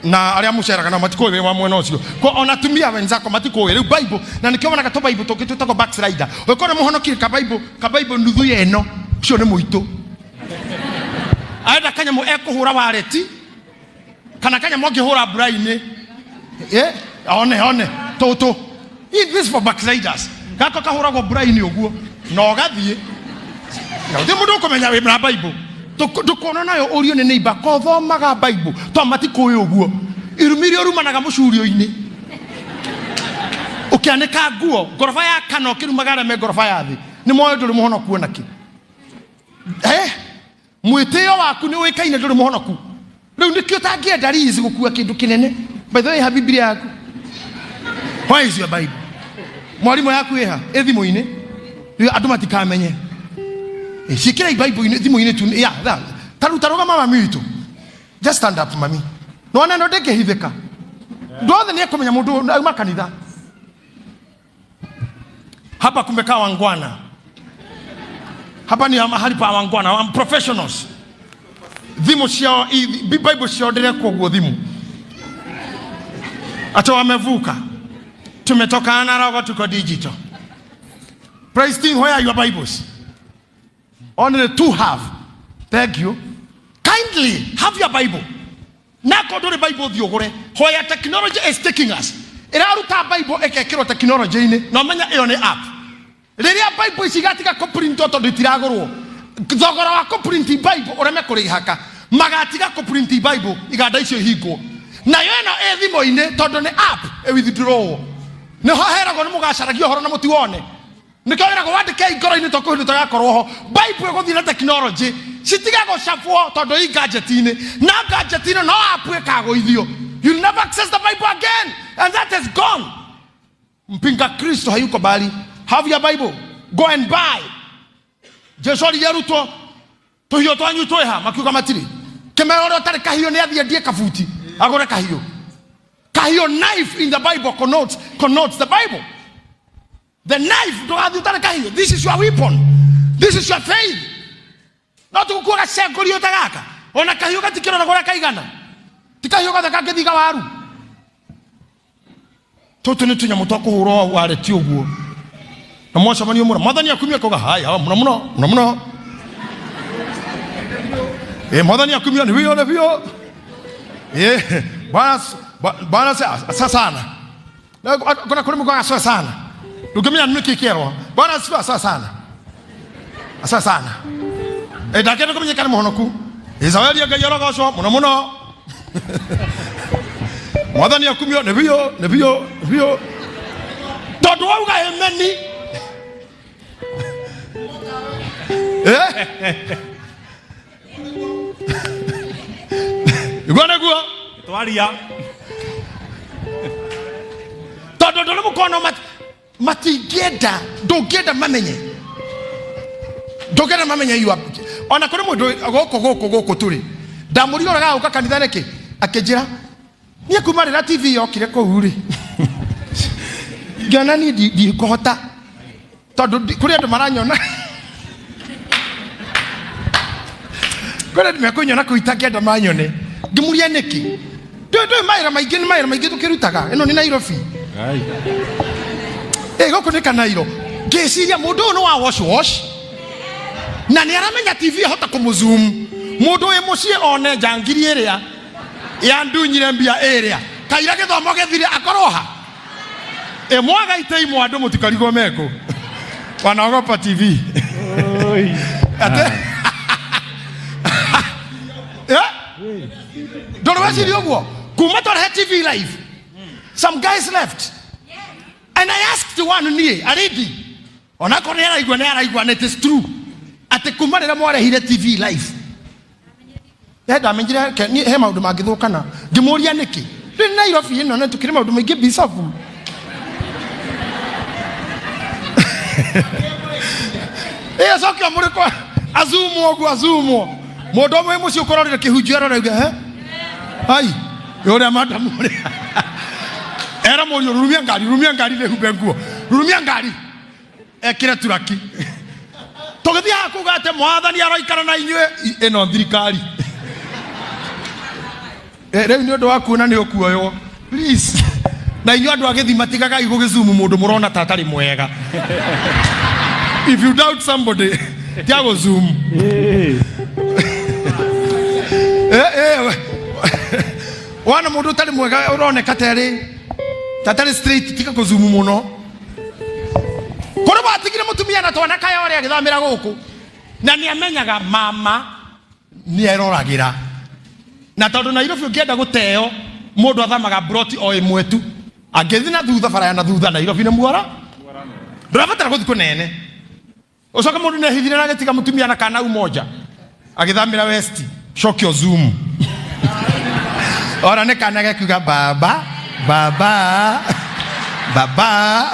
A: na arĩa mũceraga nao matikũĩ wĩ wa mwena ũcio, ko ona atumia wenzako matikũĩ. Rĩu Bible, na nĩkĩo wonaga tũ Bible tũngĩ twĩtagwo backslider. Ũngĩkorwo nĩ mũhonokire ka Bible, ka Bible nuthu ya ĩno, ũcio nĩ mũitũ, arenda kanyamũ ekũhũra wareti kana kanyamũ angĩhũra mbura-inĩ. One one tũtũ. This for backsliders, gako kahũragwo mbura-inĩ ũguo na ũgathiĩ na ũthiĩ mũndũ ũkũmenya wĩ na Bible. Ndũkona nayo ũrio nĩ neighbor kothomaga Bible to matikũĩ ũguo. Irumi iria ũrumanaga mũcurio-inĩ ũkĩanĩka nguo ngoroba ya kana ũkĩrumaga arĩa me ngoroba ya thĩ nĩ moĩ ndũrĩ mũhonoku ona kĩ. Mwĩtĩo waku nĩ ũĩkaine ndũrĩ mũhonoku. Rĩu nĩkĩo ũtangĩenda rizi gũkua kĩndũ kĩnene. By the way, ha Biblia yaku? Where is your Bible? Mwarimũ yaku ĩha? Ĩ thimũ-inĩ. Rĩu andũ matikamenye. Ciĩkĩrai Bible-inĩ thimũ-inĩ tu. Ya, tha. Ta rĩu ta rũgama mami witũ. Just stand up, mami. Nĩwona ĩno ndĩngĩhithĩka. Ndũ othe nĩ ekũmenya mũndũ auma kanitha. Hapa kumekaa wangwana. Hapa ni mahali pa wangwana, wa professionals. Thimũ ciao, Bible ciao ndĩrekwo guo thimũ. Ata wamevuka. Tumetoka analog tuko digital. Praise team, where are your Bibles? Only two have. Thank you. Kindly have your Bible. Nako ndũrĩ Bible ũthiĩ ũgũre. Where technology is taking us. Ĩraruta Bible ĩgekĩrwo technology-inĩ. Na ũmenye ĩyo nĩ app. Rĩrĩa Bible ici igatiga kũprintwo tondũ itiragũrwo, thogora wa kũprint Bible ũreme kũrĩhaka, magatiga kũprint Bible, iganda icio ihingwo. Nayo ĩno ĩ thimũ-inĩ tondũ nĩ app ĩ withdraw. Nĩho heragwo nĩ mũgacaragia ũhoro na mũtiwone. Nĩkĩo wĩragwo wandĩkei ngoro-inĩ tondũ kwĩ hĩndĩ ũtagakorwo ho. Bible ĩgũthiĩ na technology, citiga gũcabwo tondũ i gadget-inĩ, na gadget-inĩ no app ĩkagũithio. You'll never access the Bible again, and that is gone. Mpinga Kristo hayuko bali. Have your Bible, go and buy. Jesu oririe arutwo, tũhiũ twanyu twĩha? Makiuga matirĩ. Kĩmera ũrĩa ũtarĩ kahiũ nĩ athiĩ endie kabuti agũre kahiũ. Kahiũ, knife in the Bible connotes the Bible. The knife, ndũgathiĩ ũtarĩ kahiũ. This is your weapon, this is your faith. No tũgũkua gacengũrio ta gaka ona kahiũ gatikĩrora kũrĩa kaigana, ti kahiũ gothe kangĩthiga waru. Tũtũ nĩ tũnyamũ twa kũhũrwo wareti ũguo na mwacemanio mũno, mwathani akumia koga haya mũno mũno mũno mũno. Ĩ mwathani akumia nĩ biũ nĩ biũ. Ĩ bwana bwana sa sana. Na kuna kuri mko aswa sana. Ndũngĩmenya nĩ kĩ kĩerwo. Bwana asifiwe aswa sana. Aswa sana. Ĩ ndakĩenda kũmenyeka nĩ mũhonoku. Ĩ Zawadi Ngai arogocwo mũno mũno. Mwathani akumio nĩ biũ nĩ biũ nĩ biũ. Tondũ wauga ameni. Eh? Nĩguo nĩguo.
B: Twaria.
A: Tondũ ndũrĩ mũkono matingĩenda, ndũngĩenda mamenye, ndũngĩenda mamenye you are. Ona kũrĩ mũndũ gũkũ gũkũ gũkũ tũrĩ ndamũria ũraga gũka kanitha nĩkĩ, akĩnjĩra niĩ kuma rĩrĩa TV yokire kũu rĩ ngĩona niĩ ndikũhota tondũ kũrĩ andũ maranyona, kũrĩ andũ mekũnyona kũu itangĩenda manyone. Ngĩmũria nĩkĩ, ndũĩ mawĩra maingĩ, nĩ mawĩra maingĩ tũkĩrutaga. Ĩno nĩ Nairobi. Ĩ gũkũ nĩ Kanairo. Ngĩciria mũndũ ũyũ nĩ wa wash wash na nĩ aramenya TV ahota kũmũzoom, mũndũ wĩ mũciĩ one njangiri ĩrĩa ya ndunyire mbia ĩrĩa kaira gĩthomo gĩthire akorwo ha. Ĩ mwaga iteimwo andũ mũtikarigwo mekũ wanaogopa TV. Ate ndũrĩ weciria ũguo kuma twarehe TV live, some guys left and I asked one niĩ aridi onakorwo nĩ araigua nĩ araigua and it is true atĩ kuma rĩrĩa mwarehire TV live he ndamenyire he maũndũ mangĩthũkana. Ngĩmũria nĩkĩ rĩ Nairobi ĩno nĩ tũkĩrĩ maũndũ maingĩ bicabu ĩ coke mũrĩ kwa azumwo ũguo azumwo mũndũ ũmwe mũciĩ ũkũrorire kĩhunjio arorauga he ai ũrĩa madamu ũrĩa era mũriũ rurumia ngari, rurumia ngari nĩhumbe nguo, rurumia ngari ekĩre turaki tũgĩthiĩ haha kuga atĩ mwathani aroikara na inyuĩ ĩno thirikari. Rĩu nĩ ũndũ wa kuona nĩ ũkuoywo, please. Na inyuĩ andũ a gĩthima tigagai gũgĩcumu mũndũ mũrona ta atarĩ mwega. If you doubt somebody, tiga gũzoom. Wana mũndũ ũtarĩ mwega ũroneka terĩ tatarĩ straight, tiga kũzumu mũno. Kũrĩ watigire mũtumia na twana kaya ũrĩa agĩthamĩra gũkũ na nĩ amenyaga mama nĩ eroragĩra, na tondũ Nairobi ũngĩenda gũteo mũndũ athamaga broti o ĩmwe tu, angĩthiĩ na thutha bara ya na thutha Nairobi nĩ muora, ndũrabatara gũthiĩ kũnene. Ũcoke mũndũ nĩ ehithire na agĩtiga mũtumia na kana umoja agĩthamĩra west, cokio zoom ora nĩ kana gekuga baba baba baba.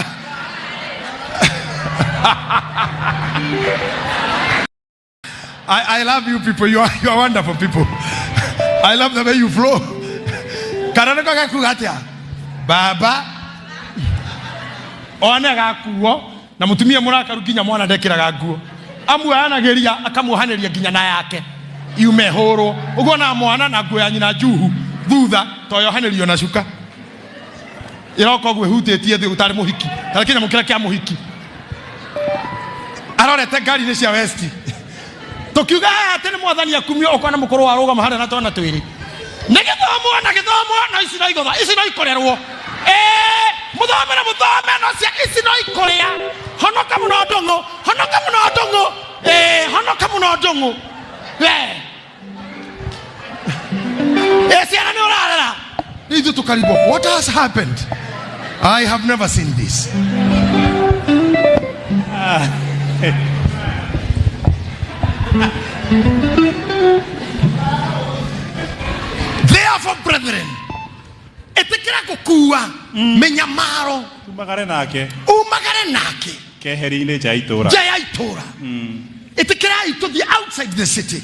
A: I love you people. You are wonderful people. I love the way you flow. Kana nĩko gekuga atĩa baba one agakuo na mũtumia mũrakaru nginya mwana ndekĩraga nguo, amuohanagĩria akamuohanĩria nginya na yake yume hũrwo ũguo na mwana na nguo ya nyina njuhu thutha to yohanĩrio na cuka ĩroka ũguo ĩhutĩtie thĩ ũtarĩ mũhiki tarĩ kĩnyamũ kĩrĩa kĩa mũhiki arorete ngari-inĩ cia west. Tũkiuga haha atĩ nĩ mwathani akumio, ũkona mũkũrũ warũgama harĩa na twana twĩrĩ nĩ gĩthomwo na gĩthomwo no ici no igũtha, ici no ikorerwo. Mũthome na mũthome no cia ici no ikũrĩa. Honoka mũno ndũng'ũ, honoka mũno ndũng'ũ, honoka mũno ndũng'ũ we. Ciana nĩ ũrarera ithuĩ tũkarigwo what has happened. I have never seen this. Therefore, brethren, ĩtĩkĩra gũkua mĩnyamaro.
B: Tumagare nake.
A: Umagare nake.
B: Keheri-inĩ nja ya itũũra.
A: Nja ya itũũra. Ĩtĩkĩrai tũthiĩ outside the city.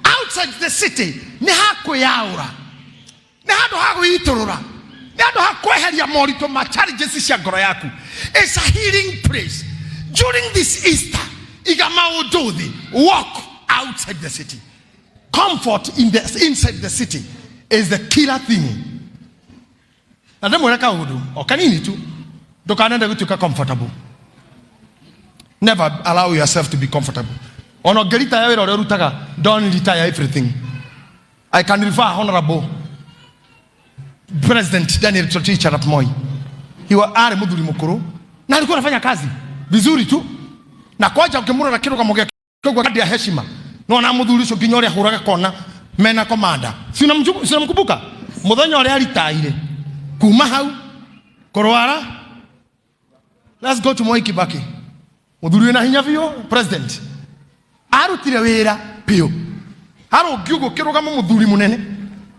A: Outside the city nĩ hakwĩyaũra, nĩ handũ ha gwĩitũrũra, nĩ handũ ha kweheria moritũ ma challenges cia ngoro yaku. It's a healing place. During this Easter, iga maũndũ thĩ, walk. Outside the city. Comfort in the, inside the city is the killer thing. Na ndĩmwĩre kaũndũ o kanini tu, ndũkanende gũtuĩka comfortable. Never allow yourself to be comfortable. Ona ũngĩritaya wĩra ũrĩa ũrutaga, don't retire everything. I can refer Honorable President Daniel Toroitich arap Moi. He wa arĩ mũthuri mũkũrũ na alikuwa anafanya kazi vizuri tu, na kwanja ũkĩmũrora kĩrũgamo gĩake ũguo kadi ya heshima no na mũthuri ũcio nginya ũrĩa ahũraga kona mena komanda, si unamkumbuka mũthenya ũrĩa aritaire kuma hau kũrwara. Let's go to Mwai Kibaki, mũthuri wĩna hinya biũ, president arutire wĩra biũ, arũngi ũguo kĩrũgamo, mũthuri mũnene.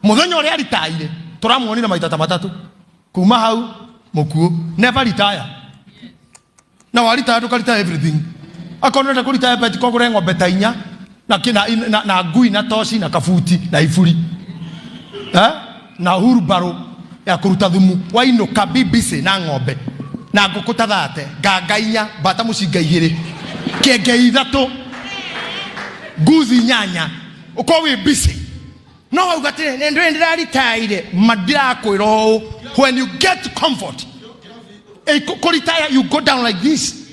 A: Mũthenya ũrĩa aritaire tũramuonire maita ta matatũ, kuma hau mũkuũ. Never retire. Na waritaya ndũkaritaya everything. Akorwo nĩũrenda kũritaya beti, kogũre ng'ombe ta inya na, na, na, na ngui na toci na kabuti na iburi, eh? Na hurumbarũ ya kũruta thumu. Wainũka BBC na ng'ombe na ngũkũ ta thate, nganga inya, mbata mũcinga igĩrĩ, kĩenge ithatũ, nguzi inyanya, ũkorwo wĩ busy. No wauga atĩrĩ, nĩ ndũĩ ndĩraritaire ma, ndirakwĩra ũũ, when you get comfort, kũritaya you go down like this.